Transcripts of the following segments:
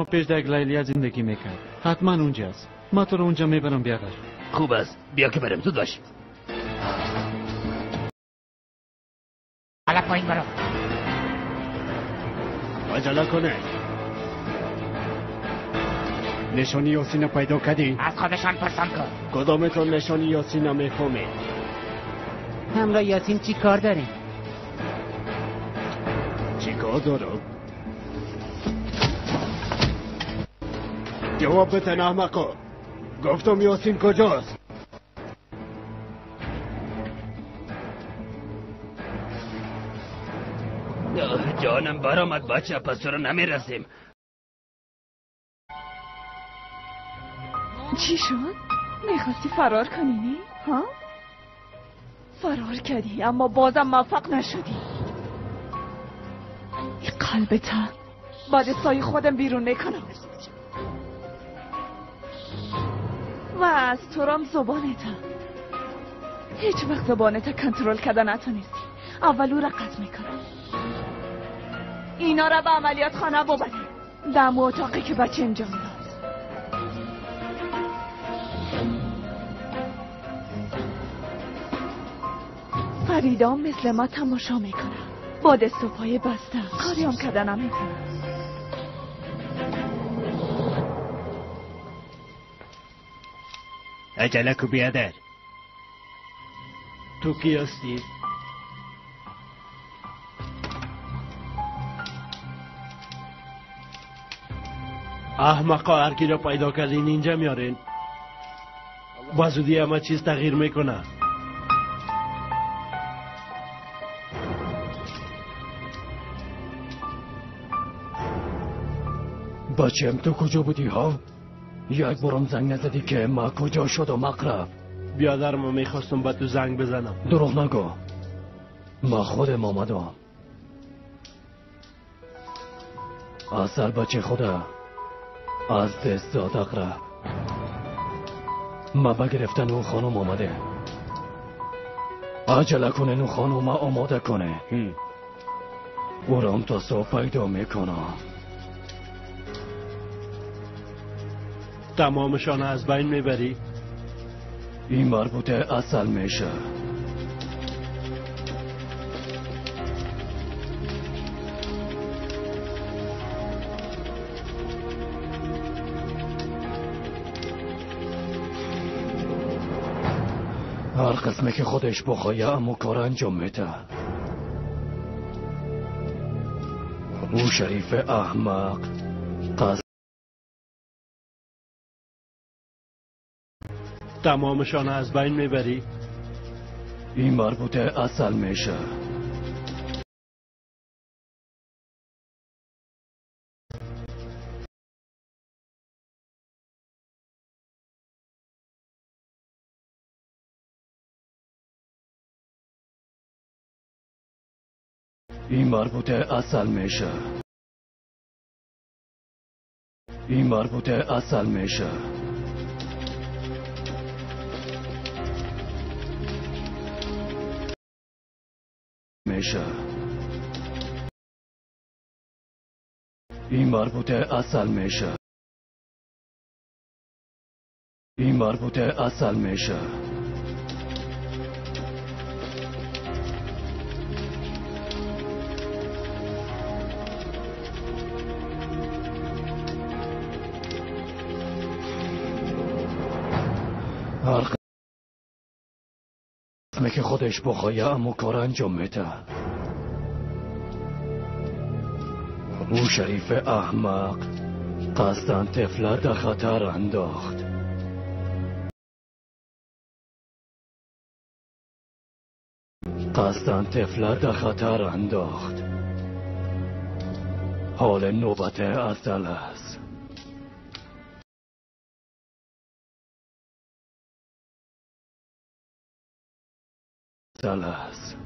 پیش در لیلیا زندگی میکرد. حتما اونجاست. ما تو رو اونجا میبرم بیادر. خوب است، بیا که برم. زود باش. حالا پایین برو. عجله کنه. نشانی یاسین پیدا کردی؟ از خودشان پرسان کن. کدامتون نشانی یاسین میفهمید؟ همراه یاسین چی کار داریم؟ چی کار دارم؟ جواب بده احمقا. گفتم یاسین کجاست؟ جانم برآمد بچه، پس چرا نمیرسیم؟ چی شد؟ میخواستی فرار کنی نی؟ ها؟ فرار کردی اما بازم موفق نشدی. این قلبت بعد سایه خودم بیرون میکنم و از تو زبانت. هیچ وقت زبانت کنترل کردن نتونستی. اول او را قطع میکنم. اینا را به عملیات خانه ببری، دم اتاقی که بچه انجام داد. فریدام مثل ما تماشا میکنم با دست و پای بسته، کاری هم کردن نمیتونم. عجله کو بیادر. تو کی هستی؟ احمقا هر کی را پیدا کردین اینجا میارین. با زودی همه چیز تغییر میکنه. بچم تو کجا بودی ها؟ یک بارم زنگ نزدی که ما کجا شدم اقرب. بیادر ما میخواستم به تو زنگ بزنم. دروغ نگو، ما خودم آمدم. اصل بچه خدا از دست داد اقرب. ما به گرفتن او خانم آمده. عجله کنه او خانم آماده کنه. او رام تا صبح پیدا میکنم. تمامشان از بین میبری؟ این مربوطه اصل میشه. هر قسمه که خودش بخواه اما کار انجام میده. او شریف احمق قصد تمامشان از بین میبری؟ این مربوطه اصل میشه. این مربوطه اصل میشه. این مربوطه اصل میشه. میشه. این مربوطه اصل میشه. این مربوطه اصل میشه. هر قسمه که خودش بخواه اما کار انجام میده. او شریف احمق قصداً طفله در خطر انداخت. قصداً طفله در خطر انداخت. حال نوبت اصل است. است.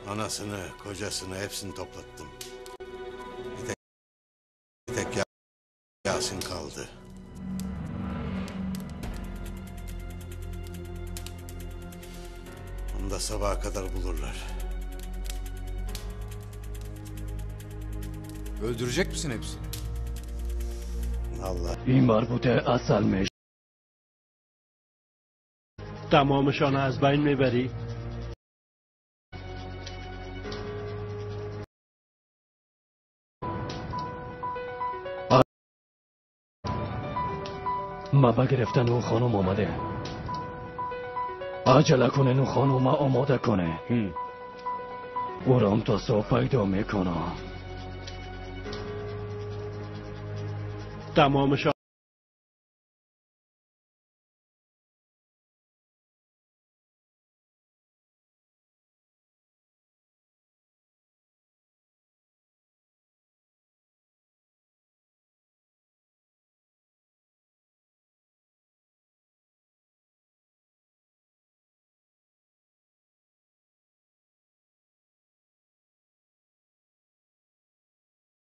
Anasını, kocasını hepsini toplattım. Yasin kaldı. Onu da sabaha kadar bulurlar. Öldürecek misin hepsini? Allah. این مربوطه اصل میشه. تمامشان از بین میبری؟ ما با گرفتن اون خانم آمده. عجله کنه اون خانم آماده کنه. او را هم تا صبح پیدا میکنم. تمامشان